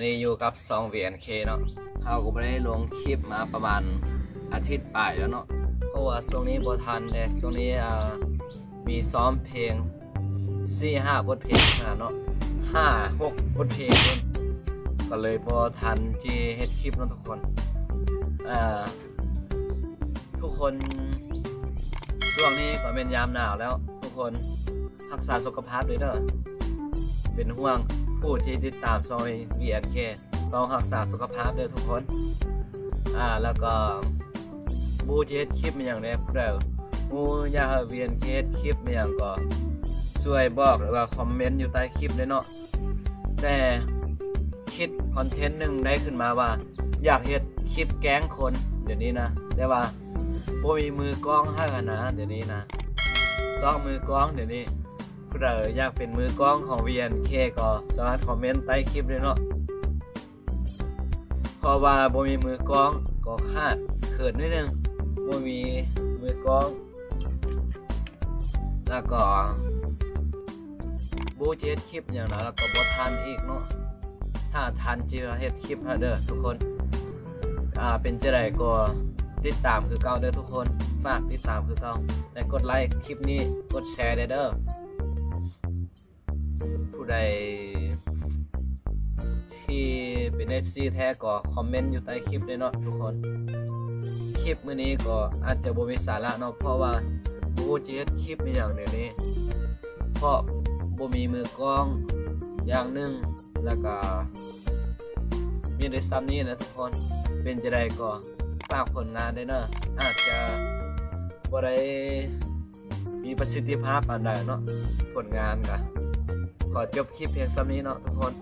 ນີ້ຢູ່ກັບຊ່ອງ VNK ເນາະ. ເຮົາກໍບໍ່ໄດ້ລົງຄລິບມາປະມານອາທິດປາຍແລ້ວເນາະ ເພາະວ່າຊ່ວງນີ້ບໍ່ທັນເດ້. ຊ່ວງນີ້ ອ່າ ມີຊ້ອມເພງສີ່ຫ້າບົດເພງເທົ່ານັ້ນເນາະ ຫ້າຫົກບົດເພງພຸ້ນ ກໍເລີຍບໍ່ທັນທີ່ເຮັດຄລິບເນາະທຸກຄົນ. ອ່າ ທຸກຄົນ ຊ່ວງນີ້ກໍແມ່ນຍາມໜາວແລ້ວ ທຸກຄົນຮັກສາສຸຂະພາບເດີເດີ. ເປັນຫ່ວງຜູ້ທີ່ຕິດຕາມຊ່ອງ VNK ຕ້ອງຮັກສາສຸຂະພາບເດີທຸກຄົນ. ອ່າ ແລ້ວກໍບໍ່ຮູ້ຈະເຮັດຄລິບອີ່ຫຍັງແດ່. ຜູ້ໃດຮູ້ຢາກໃຫ້ VNK ເຮັດຄລິບອີ່ຫຍັງກໍຊ່ວຍບອກ ຫຼືວ່າຄອມເມັນຢູ່ໃຕ້ຄລິບເດີເນາະ. ແຕ່ຄິດຄອນເທັນໜຶ່ງໄດ້ຂຶ້ນມາວ່າ ຢາກເຮັດຄລິບແກ້ງຄົນດຽວນີ້ນະ ແຕ່ວ່າບໍ່ມີມືກ້ອງໃຫ້ຫັ້ນນະ ດຽວນີ້ນະ ຊອກມືກ້ອງດຽວນີ້. ຜູ້ໃດຢາກເປັນມືກ້ອງຂອງ VNK ກໍສາມາດຄອມເມັນໃຕ້ຄລິບໄດ້ເນາະ ເພາະວ່າບໍ່ມີມືກ້ອງກໍຂາດເຂີນໜ້ອຍໜຶ່ງ ບໍ່ມີມືກ້ອງ ແລ້ວກໍບໍ່ຮູ້ຈະເຮັດຄລິບຫຍັງນະ ແລ້ວກໍບໍ່ທັນອີກເນາະ. ຖ້າທັນຈະເຮັດຄລິບໃຫ້ເດີທຸກຄົນ. ອ່າ ເປັນຈັ່ງໃດກໍຕິດຕາມຄືເກົ່າເດີທຸກຄົນ ຝາກຕິດຕາມຄືເກົ່າ ແລະ ກົດໄລຄລິບນີ້ ກົດແຊໄດ້ເດີ. ຜູ້ໃດທີ່ເປັນ ເອັຟຊີ ແທ້ກໍຄອມເມັນຢູ່ໃຕ້ຄລິບເລີຍເນາະທຸກຄົນ. ຄລິບມື້ນີ້ກໍອາດຈະບໍ່ມີສາລະເນາະ ເພາະວ່າບໍ່ຮູ້ຈະເຮັດຄລິບອີ່ຫຍັງດຽວນີ້ ເພາະບໍ່ມີມືກ້ອງຢ່າງໜຶ່ງ ແລ້ວກໍມີໄດ້ຊ່ຳນີ້ນະທຸກຄົນ. ເປັນຈັ່ງໃດກໍຝາກຜົນງານໄດ້ເນາະ ອາດຈະບໍ່ໄດ້ ມີປະສິດທິພາບປານໃດເນາະ ຜົນງານກະ. ຂໍຈົບຄລິບພຽງຊ່ຳນີ້ເນາະທຸກຄົນ.